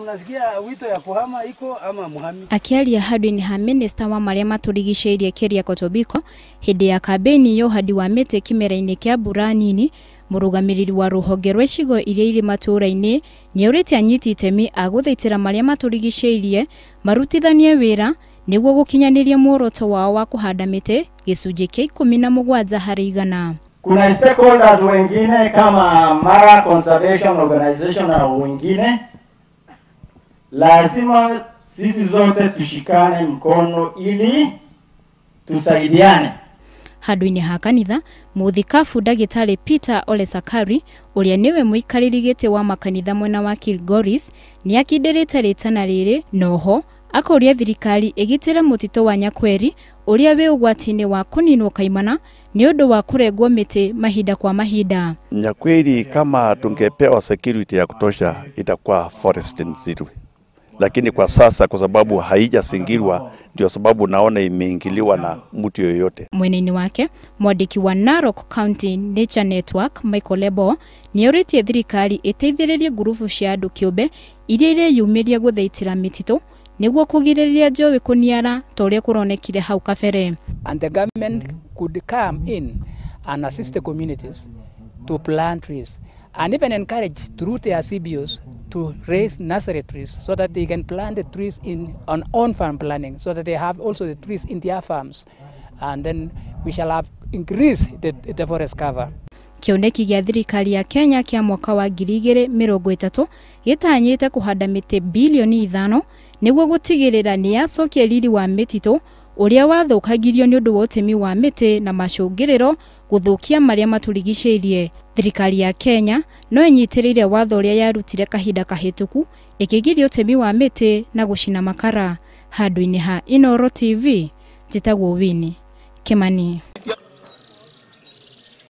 Mnasikia wito ya kuhama iko ama muhami. Akiaria handũ-inĩ ha minista wa marĩa matũrigicĩirie Keriako Tobiko hĩndĩ ya kambĩini ya ũhandi wa mĩtĩ kĩmera-inĩ kĩa mbura nini, mũrũgamĩrĩri wa rũhonge rwa icigo iria irĩ matũũra-inĩ nĩorĩtie anyiti itemi a gũthaitĩra marĩa matũrigicĩirie marutithanie wĩra nĩguo gũkinyanĩria muoroto wao wa kũhanda mĩtĩ gĩcunjĩ kĩa 17 harĩ igana. Kuna stakeholders wengine kama Mara Conservation Organization na wengine, lazima sisi zote tushikane mkono ili tusaidiane. Handũ-inĩ ha kanitha, mũthikabu ndagĩtarĩ Peter Ole Sakari ũrĩa nĩwe mũikarĩri gĩtĩ wa makanitha mwena wa Kilgoris nĩakindĩrĩte rĩtana rĩrĩ noho akoria thirikari ĩgitĩre mũtitũ wa Nyakweri ũrĩa wĩ ũgwati-inĩ wa kũninwo kaimana nĩ ũndũ wa kũrengwo mĩtĩ mahinda kwa mahinda. Nyakweri kama tungepewa security ya kutosha itakuwa forest nzuri, lakini kwa sasa kwa sababu haijazingirwa ndio sababu naona imeingiliwa na mtu yoyote. Mwena-inĩ wake mwandĩki wa Narok County Nature Network Michael Lebo nĩorĩtie thirikari ĩteithĩrĩrie ngurubu cia andũ kĩũmbe iria ireyumĩria gũthaitĩra mĩtitũ nĩguo kũgirĩrĩria njũĩ kũniara ta ũrĩa kũronekire hau kabere. And the government could come in and assist the communities to plant trees and even encourage through their CBOs to raise nursery trees so that they can plant the trees in on own farm planning, so that they have also the trees in their farms, and then we shall have increased the forest cover. Kĩoneki gĩa thirikari ya Kenya kĩa mwaka wa 2030 gĩtanyĩte kũhanda mĩtĩ bilioni 5 nĩguo gũtigĩrĩra nĩ yacokia riri wa mĩtitũ ũrĩa wathũkangirio nĩ ũndũ wa ũtemi wa mĩtĩ na macũngĩrĩro gũthũkia marĩa matũrigicĩirie. Thirikari ya Kenya no ĩnyitĩrĩire watho ũrĩa yarutire kahinda kahĩtũku ĩkĩgiria ũtemi wa mĩtĩ na gũcina makara. Handũ-inĩ ha Inooro TV, njĩtagwo Winnie Kimani.